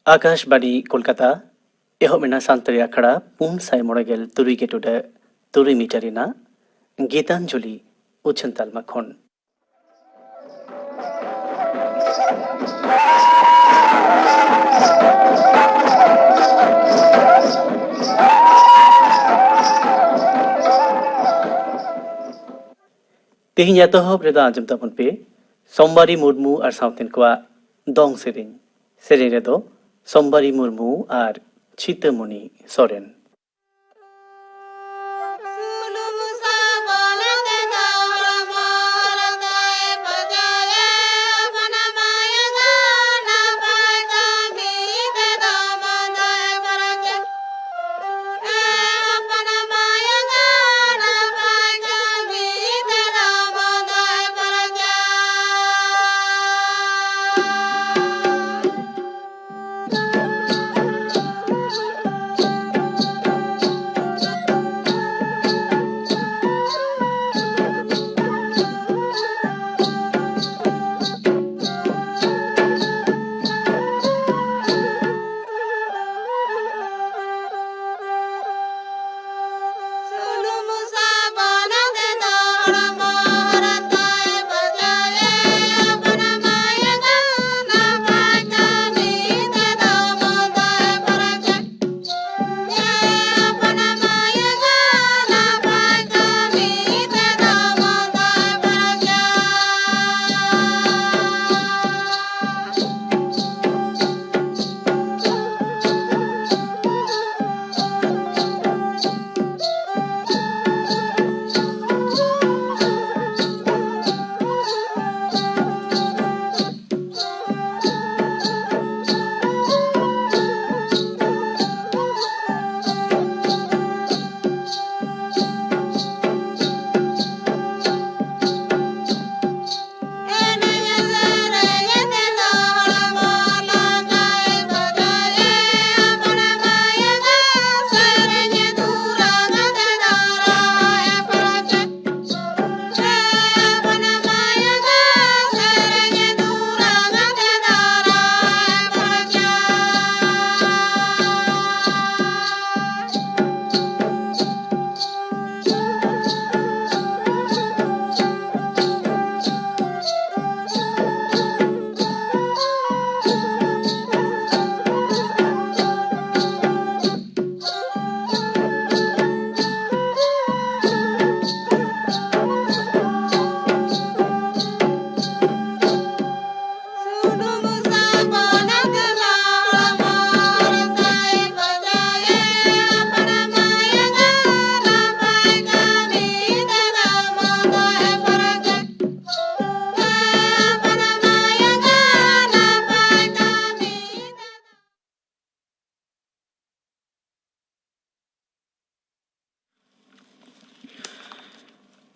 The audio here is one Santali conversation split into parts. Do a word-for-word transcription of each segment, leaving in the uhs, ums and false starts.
ᱟᱠᱟᱥᱵᱟᱬᱤ ᱠᱳᱞᱠᱟᱛᱟ᱾ ᱮᱦᱚᱵ ᱮᱱᱟ ᱥᱟᱱᱛᱟᱲᱤ ᱟᱠᱷᱲᱟ ᱯᱩᱱ ᱥᱟᱭ ᱢᱚᱬᱮ ᱜᱮᱞ ᱛᱩᱨᱩᱭ ᱜᱮ ᱴᱩᱰᱟᱹᱜ ᱛᱩᱨᱩᱭ ᱢᱤᱴᱟᱨ ᱨᱮᱱᱟᱜ ᱜᱤᱛᱟᱧᱡᱚᱞᱤ ᱩᱪᱷᱟᱹᱱ ᱛᱟᱞᱢᱟ ᱠᱷᱚᱱ᱾ ᱛᱮᱦᱮᱧ ᱮᱛᱚᱦᱚᱵ ᱨᱮᱫᱚ ᱟᱸᱡᱚᱢ ᱛᱟᱵᱚᱱ ᱯᱮ ᱥᱳᱢᱵᱟᱨᱤ ᱢᱩᱨᱢᱩ ᱟᱨ ᱥᱟᱶᱛᱮᱱ ᱠᱚᱣᱟᱜ ᱫᱚᱝ ᱥᱮᱨᱮᱧ᱾ ᱥᱮᱨᱮᱧ ᱨᱮᱫᱚ ᱥᱳᱢᱵᱟᱨᱤ ᱢᱩᱨᱢᱩ ᱟᱨ ᱪᱷᱤᱛᱟᱹᱢᱚᱱᱤ ᱥᱚᱨᱮᱱ᱾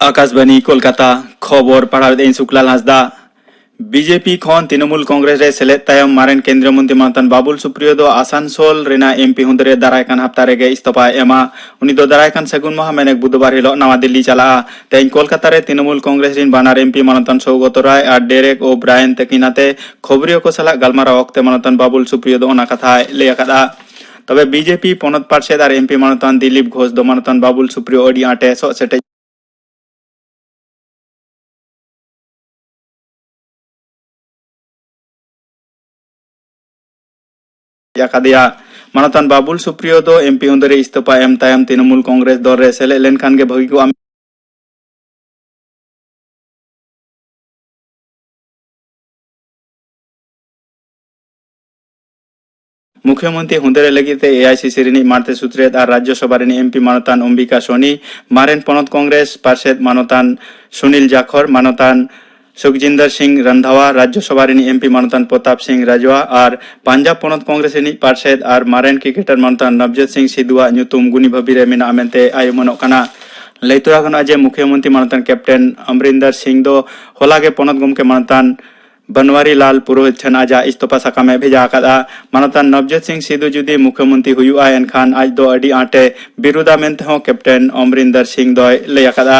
ᱟᱠᱟᱥᱵᱟᱱᱤ ᱠᱳᱞᱠᱟᱛᱟ, ᱠᱷᱚᱵᱚᱨ ᱯᱟᱲᱦᱟᱣᱮᱫ ᱟᱹᱧ ᱥᱩᱠᱞᱟᱞ ᱦᱟᱸᱥᱫᱟ᱾ ᱵᱤᱡᱮᱯᱤ ᱠᱷᱚᱱ ᱛᱨᱤᱱᱚᱢᱩᱞ ᱠᱚᱝᱜᱨᱮᱥ ᱨᱮ ᱥᱮᱞᱮᱫ ᱛᱟᱭᱚᱢ ᱢᱟᱨᱮᱱ ᱠᱮᱱᱫᱨᱤᱭᱚ ᱢᱚᱱᱛᱨᱤ ᱢᱟᱱᱚᱛᱟᱱ ᱵᱟᱵᱩᱞ ᱥᱩᱯᱨᱤᱭᱚ ᱫᱚ ᱟᱥᱟᱱᱥᱳᱞ ᱨᱮᱱᱟᱜ ᱮᱢᱯᱤ ᱦᱩᱫᱟᱹ ᱨᱮ ᱫᱟᱨᱟᱭ ᱠᱟᱱ ᱦᱟᱯᱛᱟ ᱨᱮᱜᱮ ᱤᱥᱛᱚᱯᱷᱟᱭ ᱮᱢᱟ᱾ ᱩᱱᱤ ᱫᱚ ᱫᱟᱨᱟᱭ ᱠᱟᱱ ᱥᱟᱹᱜᱩᱱ ᱢᱟᱦᱟ ᱢᱮᱱᱮᱠ ᱵᱩᱫᱷᱵᱟᱨ ᱦᱤᱞᱳᱜ ᱱᱟᱣᱟ ᱫᱤᱞᱞᱤ ᱪᱟᱞᱟᱜᱼᱟ᱾ ᱛᱮᱦᱮᱧ ᱠᱳᱞᱠᱟᱛᱟ ᱨᱮ ᱛᱨᱤᱱᱚᱢᱩᱞ ᱠᱚᱝᱜᱨᱮᱥ ᱨᱤᱱ ᱵᱟᱱᱟᱨ ᱮᱢᱯᱤ ᱢᱟᱱᱚᱛᱟᱱ ᱥᱳᱣᱜᱚᱛᱚ ᱨᱟᱭ ᱟᱨ ᱰᱮᱨᱮᱠ ᱳ ᱵᱨᱟᱭᱮᱱ ᱛᱟᱹᱠᱤᱱ ᱟᱛᱮ ᱠᱷᱚᱵᱚᱨᱤᱭᱟᱹ ᱠᱚ ᱥᱟᱞᱟᱜ ᱜᱟᱞᱢᱟᱨᱟᱣ ᱚᱠᱛᱮ ᱢᱟᱱᱚᱛᱟᱱ ᱵᱟᱵᱩᱞ ᱥᱩᱯᱨᱤᱭᱚ ᱫᱚ ᱚᱱᱟ ᱠᱟᱛᱷᱟᱭ ᱞᱟᱹᱭ ᱟᱠᱟᱫᱼᱟ᱾ ᱛᱚᱵᱮ ᱵᱤᱡᱮᱯᱤ ᱯᱚᱱᱚᱛ ᱯᱟᱨᱥᱮᱫ ᱟᱨ ᱮᱢᱯᱤ ᱢᱟᱱᱚᱛᱟᱱ ᱫᱤᱞᱤᱯ ᱜᱷᱳᱥ ᱫᱚ ᱢᱟᱱᱚᱛᱟᱱ ᱵᱟᱵᱩᱞ ᱥᱩᱯᱨᱤᱭᱚ ᱟᱹᱰᱤ ᱟᱸᱴᱮ ᱥᱚᱜ ᱥᱮᱴᱮᱡ ᱟᱠᱟᱫᱮᱭᱟ᱾ ᱢᱟᱱᱚᱛᱟᱱ ᱵᱟᱵᱩᱞ ᱥᱩᱯᱨᱤᱭᱚ ᱫᱚ ᱮᱢᱯᱤ ᱦᱩᱫᱟᱹ ᱨᱮ ᱤᱥᱛᱚᱯᱷᱟ ᱮᱢ ᱛᱟᱭᱚᱢ ᱛᱨᱤᱱᱚᱢᱩᱞ ᱠᱚᱝᱜᱨᱮᱥ ᱫᱚᱞ ᱨᱮ ᱥᱮᱞᱮᱫ ᱞᱮᱱᱠᱷᱟᱱ ᱜᱮ ᱵᱷᱟᱹᱜᱤ ᱠᱚᱜᱼᱟ᱾ ᱢᱩᱠᱷᱭᱚᱢᱚᱱᱛᱨᱤ ᱦᱩᱫᱟᱹ ᱨᱮ ᱞᱟᱹᱜᱤᱫ ᱛᱮ ᱮ ᱟᱭ ᱥᱤ ᱥᱤ ᱨᱤᱱᱤᱡ ᱢᱟᱬᱛᱮ ᱥᱩᱛᱨᱮᱛ ᱟᱨ ᱨᱟᱡᱽᱭᱚ ᱥᱚᱵᱷᱟ ᱨᱤᱱᱤᱡ ᱮᱢᱯᱤ ᱢᱟᱱᱚᱛᱟᱱ ᱚᱢᱵᱤᱠᱟ ᱥᱳᱱᱤ, ᱢᱟᱨᱮᱱ ᱯᱚᱱᱚᱛ ᱠᱚᱝᱜᱨᱮᱥ ᱯᱟᱨᱥᱮᱛ ᱢᱟᱱᱚᱛᱟᱱ ᱥᱩᱱᱤᱞ ᱡᱟᱠᱷᱚᱨ, ᱢᱟᱱᱚᱛᱟᱱ ᱥᱩᱠᱡᱤᱱᱫᱚᱨ ᱥᱤᱝ ᱨᱟᱱᱫᱷᱟᱣᱟ, ᱨᱟᱡᱽᱭᱚ ᱥᱚᱵᱷᱟ ᱨᱤᱱᱤᱡ ᱮᱢᱯᱤ ᱢᱟᱱᱚᱛᱟᱱ ᱯᱨᱚᱛᱟᱯ ᱥᱤᱝ ᱨᱟᱡᱣᱟ ᱟᱨ ᱯᱟᱧᱡᱟᱵᱽ ᱯᱚᱱᱚᱛ ᱠᱚᱝᱜᱨᱮᱥ ᱨᱤᱱᱤᱡ ᱯᱟᱨᱥᱮᱛ ᱟᱨ ᱢᱟᱨᱮᱱ ᱠᱨᱤᱠᱮᱴᱟᱨ ᱢᱟᱱᱚᱛᱟᱱ ᱱᱚᱵᱡᱳᱛ ᱥᱤᱝ ᱥᱤᱫᱷᱩᱣᱟᱜ ᱧᱩᱛᱩᱢ ᱜᱩᱱᱤ ᱵᱷᱟᱹᱵᱤ ᱨᱮ ᱢᱮᱱᱟᱜᱼᱟ ᱢᱮᱱᱛᱮ ᱟᱭ ᱩᱢᱟᱹᱱᱚᱜ ᱠᱟᱱᱟ᱾ ᱞᱟᱹᱭ ᱛᱚᱨᱟ ᱜᱟᱱᱚᱜᱼᱟ ᱡᱮ ᱢᱩᱠᱷᱭᱚᱢᱚᱱᱛᱨᱤ ᱢᱟᱱᱚᱛᱟᱱ ᱠᱮᱯᱴᱮᱱ ᱚᱢᱨᱤᱱᱫᱚᱨ ᱥᱤᱝ ᱫᱚ ᱦᱚᱞᱟ ᱜᱮ ᱯᱚᱱᱚᱛ ᱜᱚᱢᱠᱮ ᱢᱟᱱᱚᱛᱟᱱ ᱵᱟᱱᱣᱟᱨᱤ ᱞᱟᱞ ᱯᱩᱨᱳᱦᱤᱛ ᱴᱷᱮᱱ ᱟᱡᱟᱜ ᱤᱥᱛᱚᱯᱷᱟ ᱥᱟᱠᱟᱢ ᱮ ᱵᱷᱮᱡᱟ ᱟᱠᱟᱫᱼᱟ᱾ ᱢᱟᱱᱚᱛᱟᱱ ᱱᱚᱵᱡᱳᱛ ᱥᱤᱝ ᱥᱤᱫᱷᱩ ᱡᱩᱫᱤ ᱢᱩᱠᱷᱭᱚᱢᱚᱱᱛᱨᱤ ᱦᱩᱭᱩᱜᱼᱟ, ᱮᱱᱠᱷᱟᱱ ᱟᱡ ᱫᱚ ᱟᱹᱰᱤ ᱟᱸᱴᱮ ᱵᱤᱨᱩᱫᱟ ᱢᱮᱱᱛᱮ ᱦᱚᱸ ᱠᱮᱯᱴᱮᱱ ᱚᱢᱨᱤᱱᱫᱚᱨ ᱥᱤᱝ ᱫᱚᱭ ᱞᱟᱹᱭ ᱟᱠᱟᱫᱼᱟ᱾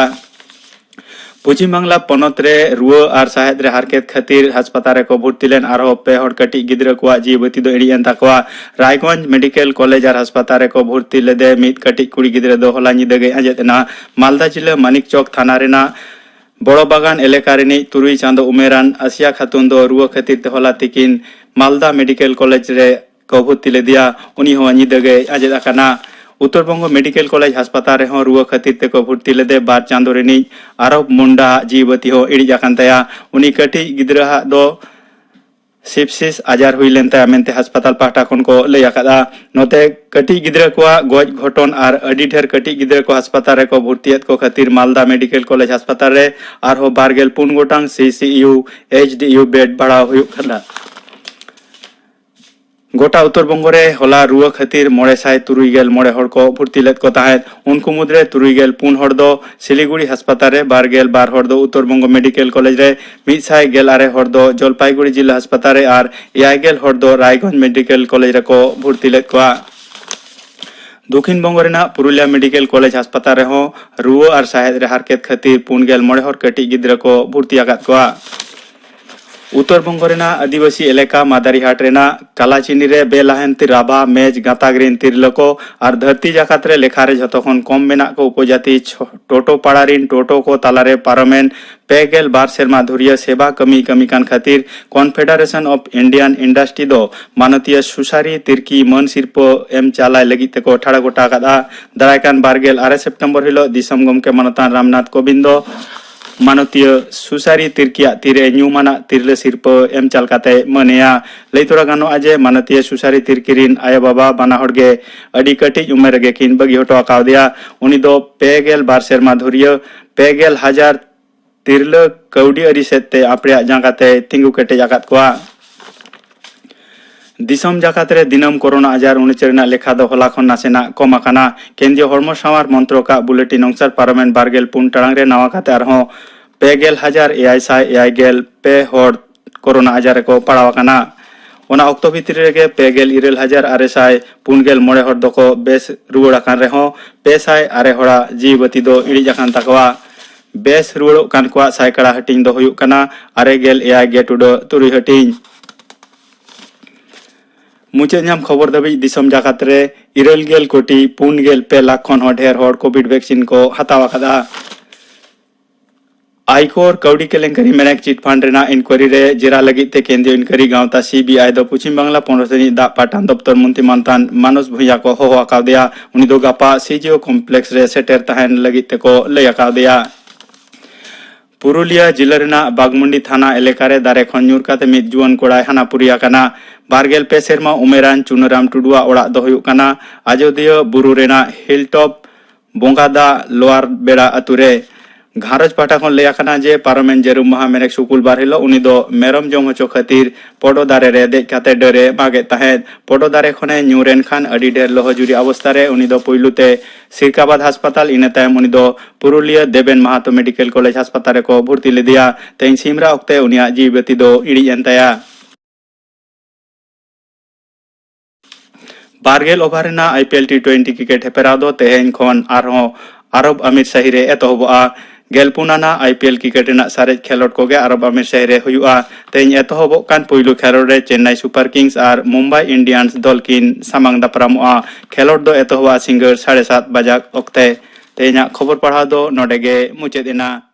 ᱯᱚᱪᱷᱤᱢ ᱵᱟᱝᱞᱟ ᱯᱚᱱᱚᱛ ᱨᱮ ᱨᱩᱣᱟᱹ ᱟᱨ ᱥᱟᱦᱮᱫ ᱨᱮ ᱦᱟᱨᱠᱮᱛ ᱠᱷᱟᱹᱛᱤᱨ ᱦᱟᱥᱯᱟᱛᱟᱞ ᱨᱮᱠᱚ ᱵᱷᱚᱨᱛᱤ ᱞᱮᱱ ᱟᱨᱦᱚᱸ ᱯᱮ ᱦᱚᱲ ᱠᱟᱹᱴᱤᱡ ᱜᱤᱫᱽᱨᱟᱹ ᱠᱚᱣᱟᱜ ᱡᱤᱣᱤ ᱵᱟᱹᱛᱤ ᱫᱚ ᱤᱬᱤᱡ ᱮᱱ ᱛᱟᱠᱚᱣᱟ᱾ ᱨᱟᱭᱜᱚᱸᱡᱽ ᱢᱮᱰᱤᱠᱮᱞ ᱠᱚᱞᱮᱡᱽ ᱟᱨ ᱦᱟᱥᱯᱟᱛᱟᱞ ᱨᱮᱠᱚ ᱵᱷᱚᱨᱛᱤ ᱞᱮᱫᱮ ᱢᱤᱫ ᱠᱟᱹᱴᱤᱡ ᱠᱩᱲᱤ ᱜᱤᱫᱽᱨᱟᱹ ᱫᱚ ᱦᱚᱞᱟ ᱧᱤᱫᱟᱹ ᱜᱮᱭ ᱟᱸᱡᱮᱫ ᱮᱱᱟ᱾ ᱢᱟᱞᱫᱟ ᱡᱤᱞᱟᱹ ᱢᱟᱱᱤᱠ ᱪᱚᱠ ᱛᱷᱟᱱᱟ ᱨᱮᱱᱟᱜ ᱵᱚᱲᱚ ᱵᱟᱜᱟᱱ ᱮᱞᱟᱠᱟ ᱨᱤᱱᱤᱡ ᱛᱩᱨᱩᱭ ᱪᱟᱸᱫᱚ ᱩᱢᱮᱨᱟᱱ ᱟᱥᱤᱭᱟ ᱠᱷᱟᱛᱩᱱ ᱫᱚ ᱨᱩᱣᱟᱹ ᱠᱷᱟᱹᱛᱤᱨ ᱛᱮ ᱦᱚᱞᱟ ᱛᱤᱠᱤᱱ ᱢᱟᱞᱫᱟ ᱢᱮᱰᱤᱠᱮᱞ ᱠᱚᱞᱮᱡᱽ ᱨᱮ ᱠᱚ ᱵᱷᱚᱨᱛᱤ ᱞᱮᱫᱮᱭᱟ᱾ ᱩᱱᱤ ᱦᱚᱸ ᱧᱤᱫᱟᱹ ᱜᱮᱭ ᱟᱸᱡᱮᱫ ᱟᱠᱟᱱᱟ᱾ ᱩᱛᱛᱚᱨ ᱵᱚᱝᱜᱚ ᱢᱮᱰᱤᱠᱮᱞ ᱠᱚᱞᱮᱡᱽ ᱦᱟᱥᱯᱟᱛᱟᱞ ᱨᱮᱦᱚᱸ ᱨᱩᱣᱟᱹ ᱠᱷᱟᱹᱛᱤᱨ ᱛᱮᱠᱚ ᱵᱷᱚᱨᱛᱤ ᱞᱮᱫᱮ ᱵᱟᱨ ᱪᱟᱸᱫᱚ ᱨᱤᱱᱤᱡ ᱟᱨᱚᱵ ᱢᱩᱱᱰᱟ ᱟᱜ ᱡᱤᱣᱤ ᱵᱟᱹᱛᱤ ᱦᱚᱸ ᱤᱬᱤᱡ ᱟᱠᱟᱱ ᱛᱟᱭᱟ᱾ ᱩᱱᱤ ᱠᱟᱹᱴᱤᱡ ᱜᱤᱫᱽᱨᱟᱹ ᱟᱜ ᱫᱚ ᱥᱤᱯᱥᱤᱥ ᱟᱡᱟᱨ ᱦᱩᱭ ᱞᱮᱱ ᱛᱟᱭᱟ ᱢᱮᱱᱛᱮ ᱦᱟᱥᱯᱟᱛᱟᱞ ᱯᱟᱦᱴᱟ ᱠᱷᱚᱱ ᱠᱚ ᱞᱟᱹᱭ ᱟᱠᱟᱫᱼᱟ᱾ ᱱᱚᱛᱮ ᱠᱟᱹᱴᱤᱡ ᱜᱤᱫᱽᱨᱟᱹ ᱠᱚᱣᱟᱜ ᱜᱚᱡ ᱜᱷᱚᱴᱚᱱ ᱟᱨ ᱟᱹᱰᱤ ᱰᱷᱮᱨ ᱠᱟᱹᱴᱤᱡ ᱜᱤᱫᱽᱨᱟᱹ ᱠᱚ ᱦᱟᱥᱯᱟᱛᱟᱞ ᱨᱮᱠᱚ ᱵᱷᱚᱨᱛᱤᱭᱮᱫ ᱠᱚ ᱠᱷᱟᱹᱛᱤᱨ ᱢᱟᱞᱫᱟ ᱢᱮᱰᱤᱠᱮᱞ ᱠᱚᱞᱮᱡᱽ ᱦᱟᱥᱯᱟᱛᱟᱞ ᱨᱮ ᱟᱨᱦᱚᱸ ᱵᱟᱨ ᱜᱮᱞ ᱯᱩᱱ ᱜᱚᱴᱟᱝ C C U H D U bed ᱵᱟᱲᱦᱟᱣ ᱦᱩᱭᱩᱜ ᱠᱟᱱᱟ᱾ ᱜᱚᱴᱟ ᱩᱛᱛᱚᱨ ᱵᱚᱝᱜᱚ ᱨᱮ ᱦᱚᱞᱟ ᱨᱩᱣᱟᱹ ᱠᱷᱟᱹᱛᱤᱨ ᱢᱚᱬᱮ ᱥᱟᱭ ᱛᱩᱨᱩᱭ ᱜᱮᱞ ᱢᱚᱬᱮ ᱦᱚᱲ ᱠᱚ ᱵᱷᱩᱨᱛᱤ ᱞᱮᱫ ᱠᱚ ᱛᱟᱦᱮᱸᱫ᱾ ᱩᱱᱠᱩ ᱢᱩᱫᱽᱨᱮ ᱛᱩᱨᱩᱭ ᱜᱮᱞ ᱯᱩᱱ ᱦᱚᱲ ᱫᱚ ᱥᱤᱞᱤᱜᱩᱲᱤ ᱦᱟᱥᱯᱟᱛᱟᱞ ᱨᱮ, ᱵᱟᱨ ᱜᱮᱞ ᱵᱟᱨ ᱦᱚᱲ ᱫᱚ ᱩᱛᱛᱚᱨ ᱵᱚᱝᱜᱚ ᱢᱮᱰᱤᱠᱮᱞ ᱠᱚᱞᱮᱡᱽ ᱨᱮ, ᱢᱤᱫ ᱥᱟᱭ ᱜᱮᱞ ᱟᱨᱮ ᱦᱚᱲ ᱫᱚ ᱡᱚᱞᱯᱟᱭᱜᱩᱲᱤ ᱡᱤᱞᱟ ᱦᱟᱥᱯᱟᱛᱟᱞ ᱨᱮ ᱟᱨ ᱮᱭᱟᱭ ᱜᱮᱞ ᱦᱚᱲ ᱫᱚ ᱨᱟᱭᱜᱚᱸᱡᱽ ᱢᱮᱰᱤᱠᱮᱞ ᱠᱚᱞᱮᱡᱽ ᱨᱮᱠᱚ ᱵᱷᱩᱨᱛᱤ ᱞᱮᱫ ᱠᱚᱣᱟ᱾ ᱫᱚᱠᱷᱤᱱ ᱵᱚᱝᱜᱚ ᱨᱮᱱᱟᱜ ᱯᱩᱨᱩᱞᱤᱭᱟ ᱢᱮᱰᱤᱠᱮᱞ ᱠᱚᱞᱮᱡᱽ ᱦᱟᱥᱯᱟᱛᱟᱞ ᱨᱮᱦᱚᱸ ᱨᱩᱣᱟᱹ ᱟᱨ ᱥᱟᱦᱮᱫ ᱨᱮ ᱦᱟᱨᱠᱮᱛ ᱠᱷᱟᱹᱛᱤᱨ ᱯᱩᱱ ᱜᱮᱞ ᱢᱚᱬᱮ ᱦᱚᱲ ᱠᱟᱹᱴᱤᱡ ᱜᱤᱫᱽᱨᱟᱹ ᱠᱚ ᱵᱷᱩᱨᱛᱤ ᱟᱠᱟᱫ ᱠᱚᱣᱟ᱾ ᱩᱛᱛᱚᱨ ᱵᱚᱝᱜᱚ ᱨᱮᱱᱟᱜ ᱟᱹᱫᱤᱵᱟᱹᱥᱤ ᱮᱞᱟᱠᱟ ᱢᱟᱫᱟᱨᱤᱦᱟᱴ ᱨᱮᱱᱟᱜ ᱠᱟᱞᱟᱪᱤᱱᱤ ᱨᱮ ᱵᱮᱞᱟᱦᱟᱱᱛᱤ ᱨᱟᱵᱷᱟ ᱢᱮᱡᱽ ᱜᱟᱛᱟᱠ ᱨᱤᱱ ᱛᱤᱨᱞᱟᱹ ᱠᱚ ᱟᱨ ᱫᱷᱟᱹᱨᱛᱤ ᱡᱟᱠᱟᱛ ᱨᱮ ᱞᱮᱠᱷᱟ ᱨᱮ ᱡᱷᱚᱛᱚ ᱠᱷᱚᱱ ᱠᱚᱢ ᱢᱮᱱᱟᱜ ᱠᱚ ᱩᱯᱚᱡᱟᱹᱛᱤ ᱪᱷᱚ-, ᱴᱳᱴᱳ ᱯᱟᱲᱟ ᱨᱤᱱ ᱴᱳᱴᱳ ᱠᱚ ᱛᱟᱞᱟᱨᱮ ᱯᱟᱨᱚᱢᱮᱱ ᱯᱮ ᱜᱮᱞ ᱵᱟᱨ ᱥᱮᱨᱢᱟ ᱫᱷᱩᱨᱤᱭᱟᱹ ᱥᱮᱵᱟ ᱠᱟᱹᱢᱤ ᱠᱟᱹᱢᱤ ᱠᱟᱱ ᱠᱷᱟᱹᱛᱤᱨ Confederation of Indian Industry ᱫᱚ ᱢᱟᱱᱚᱛᱤᱭᱟᱹ ᱥᱩᱥᱟᱨᱤ ᱛᱤᱨᱠᱤ ᱢᱟᱹᱱ ᱥᱤᱨᱯᱟᱹ ᱮᱢ ᱪᱟᱞᱟᱭ ᱞᱟᱹᱜᱤᱫ ᱛᱮᱠᱚ ᱴᱷᱟᱲᱚ ᱜᱚᱴᱟ ᱟᱠᱟᱫᱼᱟ᱾ ᱫᱟᱨᱟᱭ ᱠᱟᱱ ᱵᱟᱨ ᱜᱮᱞ ᱟᱨᱮ ᱥᱮᱯᱴᱮᱢᱵᱚᱨ ᱦᱤᱞᱳᱜ ᱫᱤᱥᱚᱢ ᱜᱚᱢᱠᱮ ᱢᱟᱱᱚᱛᱟᱱ ᱨᱟᱢᱱᱟᱛᱷ ᱠᱳᱵᱤᱱᱫ ᱫᱚ ᱢᱟᱱᱚᱛᱤᱭᱟᱹ ᱥᱩᱥᱟᱨᱤ ᱛᱤᱨᱠᱤᱭᱟᱜ ᱛᱤᱨᱮ ᱧᱩᱢᱟᱱᱟᱜ ᱛᱤᱨᱞᱟᱹ ᱥᱤᱨᱯᱟᱹ ᱮᱢ ᱪᱟᱞ ᱠᱟᱛᱮ ᱢᱟᱹᱱᱮᱭᱟ᱾ ᱞᱟᱹᱭ ᱛᱚᱨᱟ ᱜᱟᱱᱚᱜᱼᱟ ᱡᱮ ᱢᱟᱱᱚᱛᱤᱭᱟᱹ ᱥᱩᱥᱟᱨᱤ ᱛᱤᱨᱠᱤ ᱨᱤᱱ ᱟᱭᱳ ᱵᱟᱵᱟ ᱵᱟᱱᱟ ᱦᱚᱲ ᱜᱮ ᱟᱹᱰᱤ ᱠᱟᱹᱴᱤᱡ ᱩᱢᱮᱨ ᱨᱮᱜᱮ ᱠᱤᱱ ᱵᱟᱹᱜᱤ ᱦᱚᱴᱚ ᱟᱠᱟᱣᱫᱮᱭᱟ᱾ ᱩᱱᱤ ᱫᱚ ᱯᱮ ᱜᱮᱞ ᱵᱟᱨ ᱥᱮᱨᱢᱟ ᱫᱷᱩᱨᱤᱭᱟᱹ ᱯᱮ ᱜᱮᱞ ᱦᱟᱡᱟᱨ ᱛᱤᱨᱞᱟᱹ ᱠᱟᱹᱣᱰᱤ ᱟᱹᱨᱤ ᱥᱮᱫ ᱛᱮ ᱟᱯᱲᱮᱭᱟᱜ ᱡᱟᱸᱜᱟ ᱛᱮᱭ ᱛᱤᱸᱜᱩ ᱠᱮᱴᱮᱡ ᱟᱠᱟᱫ ᱠᱚᱣᱟ᱾ ᱫᱤᱥᱚᱢ ᱡᱟᱠᱟᱛ ᱨᱮ ᱫᱤᱱᱟᱹᱢ ᱠᱳᱨᱳᱱᱟ ᱟᱡᱟᱨ ᱩᱱᱩᱪᱟᱹ ᱨᱮᱱᱟᱜ ᱞᱮᱠᱷᱟ ᱫᱚ ᱦᱚᱞᱟ ᱠᱷᱚᱱ ᱱᱟᱥᱮᱱᱟᱜ ᱠᱚᱢ ᱟᱠᱟᱱᱟ᱾ ᱠᱮᱱᱫᱨᱤᱭᱚ ᱦᱚᱲᱢᱚ ᱥᱟᱶᱟᱨ ᱢᱚᱱᱛᱨᱚᱠᱟᱜ ᱵᱩᱞᱮᱴᱤᱱ ᱚᱱᱩᱥᱟᱨ ᱯᱟᱨᱚᱢᱮᱱ ᱵᱟᱨ ᱜᱮᱞ ᱯᱩᱱ ᱴᱟᱲᱟᱝ ᱨᱮ ᱱᱟᱣᱟ ᱠᱟᱛᱮ ᱟᱨᱦᱚᱸ ᱯᱮ ᱜᱮᱞ ᱦᱟᱡᱟᱨ ᱮᱭᱟᱭ ᱥᱟᱭ ᱮᱭᱟᱭ ᱜᱮᱞ ᱯᱮ ᱦᱚᱲ ᱠᱳᱨᱳᱱᱟ ᱟᱡᱟᱨ ᱨᱮᱠᱚ ᱯᱟᱲᱟᱣ ᱟᱠᱟᱱᱟ᱾ ᱚᱱᱟ ᱚᱠᱛᱚ ᱵᱷᱤᱛᱨᱤ ᱨᱮᱜᱮ ᱯᱮ ᱜᱮᱞ ᱤᱨᱟᱹᱞ ᱦᱟᱡᱟᱨ ᱟᱨᱮ ᱥᱟᱭ ᱯᱩᱱ ᱜᱮᱞ ᱢᱚᱬᱮ ᱦᱚᱲ ᱫᱚᱠᱚ ᱵᱮᱥ ᱨᱩᱣᱟᱹᱲ ᱟᱠᱟᱱ ᱨᱮᱦᱚᱸ ᱯᱮ ᱥᱟᱭ ᱟᱨᱮ ᱦᱚᱲᱟᱜ ᱡᱤᱣᱤ ᱵᱟᱹᱛᱤ ᱫᱚ ᱤᱬᱤᱡ ᱟᱠᱟᱱ ᱛᱟᱠᱚᱣᱟ᱾ ᱵᱮᱥ ᱨᱩᱣᱟᱹᱲᱚᱜ ᱠᱟᱱ ᱠᱚᱣᱟᱜ ᱥᱟᱭᱠᱟᱲᱟ ᱦᱟᱹᱴᱤᱧ ᱫᱚ ᱦᱩᱭᱩᱜ ᱠᱟᱱᱟ ᱟᱨᱮ ᱜᱮᱞ ᱮᱭᱟᱭ ᱜᱮᱴᱩᱰᱟᱹ ᱛᱩᱨᱩᱭ ᱦᱟᱹᱴᱤᱧ᱾ ᱢᱩᱪᱟᱹᱫ ᱧᱟᱢ ᱠᱷᱚᱵᱚᱨ ᱫᱷᱟᱹᱵᱤᱡ ᱫᱤᱥᱚᱢ ᱡᱟᱠᱟᱛ ᱨᱮ ᱤᱨᱟᱹᱞ ᱜᱮᱞ ᱠᱳᱴᱤ ᱯᱩᱱ ᱜᱮᱞ ᱯᱮ ᱞᱟᱠᱷ ᱠᱷᱚᱱ ᱦᱚᱸ ᱰᱷᱮᱨ ᱦᱚᱲ ᱠᱳᱵᱷᱤᱰ ᱵᱷᱮᱠᱥᱤᱱ ᱠᱚ ᱦᱟᱛᱟᱣ ᱟᱠᱟᱫᱼᱟ᱾ ᱟᱭᱠᱚᱨ ᱠᱟᱹᱣᱰᱤ ᱠᱮᱞᱮᱝᱠᱟᱨᱤ ᱢᱮᱱᱮᱠ ᱪᱤᱴ ᱯᱷᱟᱱᱰ ᱨᱮᱱᱟᱜ ᱤᱱᱠᱣᱟᱨᱤ ᱨᱮ ᱡᱮᱨᱟ ᱞᱟᱹᱜᱤᱫ ᱛᱮ ᱠᱮᱱᱫᱨᱤᱭᱚ ᱤᱱᱠᱣᱟᱨᱤ ᱜᱟᱶᱛᱟ ᱥᱤ ᱵᱤ ᱟᱭ ᱫᱚ ᱯᱚᱪᱷᱤᱢ ᱵᱟᱝᱞᱟ ᱯᱚᱱᱚᱛ ᱨᱤᱱᱤᱡ ᱫᱟᱜ ᱯᱟᱴᱟᱱ ᱫᱚᱯᱛᱚᱨ ᱢᱚᱱᱛᱨᱤ ᱢᱟᱱᱛᱟᱱ ᱢᱟᱱᱚᱥ ᱵᱷᱩᱭᱟ ᱠᱚ ᱦᱚᱦᱚ ᱟᱠᱟᱣᱫᱮᱭᱟ᱾ ᱩᱱᱤ ᱫᱚ ᱜᱟᱯᱟ ᱥᱤ ᱡᱤ ᱳ ᱠᱚᱢᱯᱞᱮᱠᱥ ᱨᱮ ᱥᱮᱴᱮᱨ ᱛᱟᱦᱮᱱ ᱞᱟᱹᱜᱤᱫ ᱛᱮᱠᱚ ᱞᱟᱹᱭ ᱟᱠᱟᱣᱫᱮᱭᱟ᱾ ᱯᱩᱨᱩᱞᱤᱭᱟᱹ ᱡᱤᱞᱟᱹ ᱨᱮᱱᱟᱜ ᱵᱟᱜᱽᱢᱩᱱᱰᱤ ᱛᱷᱟᱱᱟ ᱮᱞᱟᱠᱟ ᱨᱮ ᱫᱟᱨᱮ ᱠᱷᱚᱱ ᱧᱩᱨ ᱠᱟᱛᱮ ᱢᱤᱫ ᱡᱩᱣᱟᱹᱱ ᱠᱚᱲᱟᱭ ᱦᱟᱱᱟᱯᱩᱨᱤ ᱟᱠᱟᱱᱟ᱾ ᱵᱟᱨ ᱜᱮᱞ ᱯᱮ ᱥᱮᱨᱢᱟ ᱩᱢᱮᱨᱟᱱ ᱪᱩᱱᱟᱹᱨᱟᱢ ᱴᱩᱰᱩᱣᱟᱜ ᱚᱲᱟᱜ ᱫᱚ ᱦᱩᱭᱩᱜ ᱠᱟᱱᱟ ᱟᱡᱚᱫᱤᱭᱟᱹ ᱵᱩᱨᱩ ᱨᱮᱱᱟᱜ ᱦᱤᱞᱴᱚᱯ ᱵᱚᱸᱜᱟᱫᱟ ᱞᱳᱣᱟᱨ ᱵᱮᱲᱟ ᱟᱛᱳ ᱨᱮ᱾ ᱜᱷᱟᱨᱚᱸᱡᱽ ᱯᱟᱦᱴᱟ ᱠᱷᱚᱱ ᱞᱟᱹᱭ ᱟᱠᱟᱱᱟ ᱡᱮ ᱯᱟᱨᱚᱢᱮᱱ ᱡᱟᱹᱨᱩᱢ ᱢᱟᱦᱟ ᱢᱮᱨᱮᱠ ᱥᱩᱠᱩᱞ ᱵᱟᱨ ᱦᱤᱞᱳᱜ ᱩᱱᱤ ᱫᱚ ᱢᱮᱨᱚᱢ ᱡᱚᱢ ᱦᱚᱪᱚ ᱠᱷᱟᱹᱛᱤᱨ ᱯᱚᱰᱚ ᱫᱟᱨᱮ ᱨᱮ ᱫᱮᱡ ᱠᱟᱛᱮ ᱰᱟᱹᱨ ᱮ ᱢᱟᱜ ᱮᱫ ᱛᱟᱦᱮᱸᱫ᱾ ᱯᱚᱰᱚ ᱫᱟᱨᱮ ᱠᱷᱚᱱᱮ ᱧᱩᱨ ᱮᱱ ᱠᱷᱟᱱ ᱟᱹᱰᱤ ᱰᱷᱮᱨ ᱞᱚᱦᱚᱡᱩᱨᱤ ᱚᱵᱚᱥᱛᱷᱟ ᱨᱮ ᱩᱱᱤ ᱫᱚ ᱯᱩᱭᱞᱩ ᱛᱮ ᱥᱤᱨᱠᱟᱵᱟᱫ ᱦᱟᱥᱯᱟᱛᱟᱞ, ᱤᱱᱟᱹ ᱛᱟᱭᱚᱢ ᱩᱱᱤ ᱫᱚ ᱯᱩᱨᱩᱞᱤᱭᱟᱹ ᱫᱮᱵᱮᱱ ᱢᱟᱦᱟᱛᱚ ᱢᱮᱰᱤᱠᱮᱞ ᱠᱚᱞᱮᱡᱽ ᱦᱟᱥᱯᱟᱛᱟᱞ ᱨᱮᱠᱚ ᱵᱷᱚᱨᱛᱤ ᱞᱮᱫᱮᱭᱟ᱾ ᱛᱮᱦᱮᱧ ᱥᱤᱢᱨᱟ ᱚᱠᱛᱮ ᱩᱱᱤᱭᱟᱜ ᱡᱤᱣᱤ ᱵᱟᱹᱛᱤ ᱫᱚ ᱤᱬᱤᱡ ᱮᱱ ᱛᱟᱭᱟ᱾ ᱵᱟᱨ ᱜᱮᱞ ᱳᱵᱷᱟᱨ ᱨᱮᱱᱟᱜ I P L T twenty cricket ᱦᱮᱯᱨᱟᱣ ᱫᱚ ᱛᱮᱦᱮᱧ ᱠᱷᱚᱱ ᱟᱨᱦᱚᱸ ᱟᱨᱚᱵ ᱟᱢᱤᱨ ᱥᱟᱦᱤ ᱨᱮ ᱮᱛᱚᱦᱚᱵᱚᱜᱼᱟ᱾ ᱜᱮᱞ ᱯᱩᱱ ᱟᱱᱟᱜ ᱟᱭ ᱯᱤ ᱮᱞ ᱠᱨᱤᱠᱮᱴ ᱨᱮᱱᱟᱜ ᱥᱟᱨᱮᱡ ᱠᱷᱮᱞᱳᱰ ᱠᱚᱜᱮ ᱟᱨᱚᱵ ᱟᱢᱤᱨ ᱥᱟᱦᱤ ᱨᱮ ᱦᱩᱭᱩᱜᱼᱟ᱾ ᱛᱮᱦᱮᱧ ᱮᱛᱚᱦᱚᱵᱚᱜ ᱠᱟᱱ ᱯᱩᱭᱞᱩ ᱠᱷᱮᱞᱳᱰ ᱨᱮ ᱪᱮᱱᱱᱟᱭ ᱥᱩᱯᱟᱨ ᱠᱤᱝᱥ ᱟᱨ ᱢᱩᱢᱵᱟᱭ ᱤᱱᱰᱤᱭᱟᱱᱥ ᱫᱚᱞ ᱠᱤᱱ ᱥᱟᱢᱟᱝ ᱫᱟᱯᱨᱟᱢᱚᱜᱼᱟ᱾ ᱠᱷᱮᱞᱳᱰ ᱫᱚ ᱮᱛᱚᱦᱚᱵᱚᱜᱼᱟ ᱥᱤᱸᱜᱟᱹᱲ ᱥᱟᱲᱮ ᱥᱟᱛ ᱵᱟᱡᱟᱜ ᱚᱠᱛᱮ᱾ ᱛᱮᱦᱮᱧᱟᱜ ᱠᱷᱚᱵᱚᱨ ᱯᱟᱲᱦᱟᱣ ᱫᱚ ᱱᱚᱰᱮ ᱜᱮ ᱢᱩᱪᱟᱹᱫ ᱮᱱᱟ᱾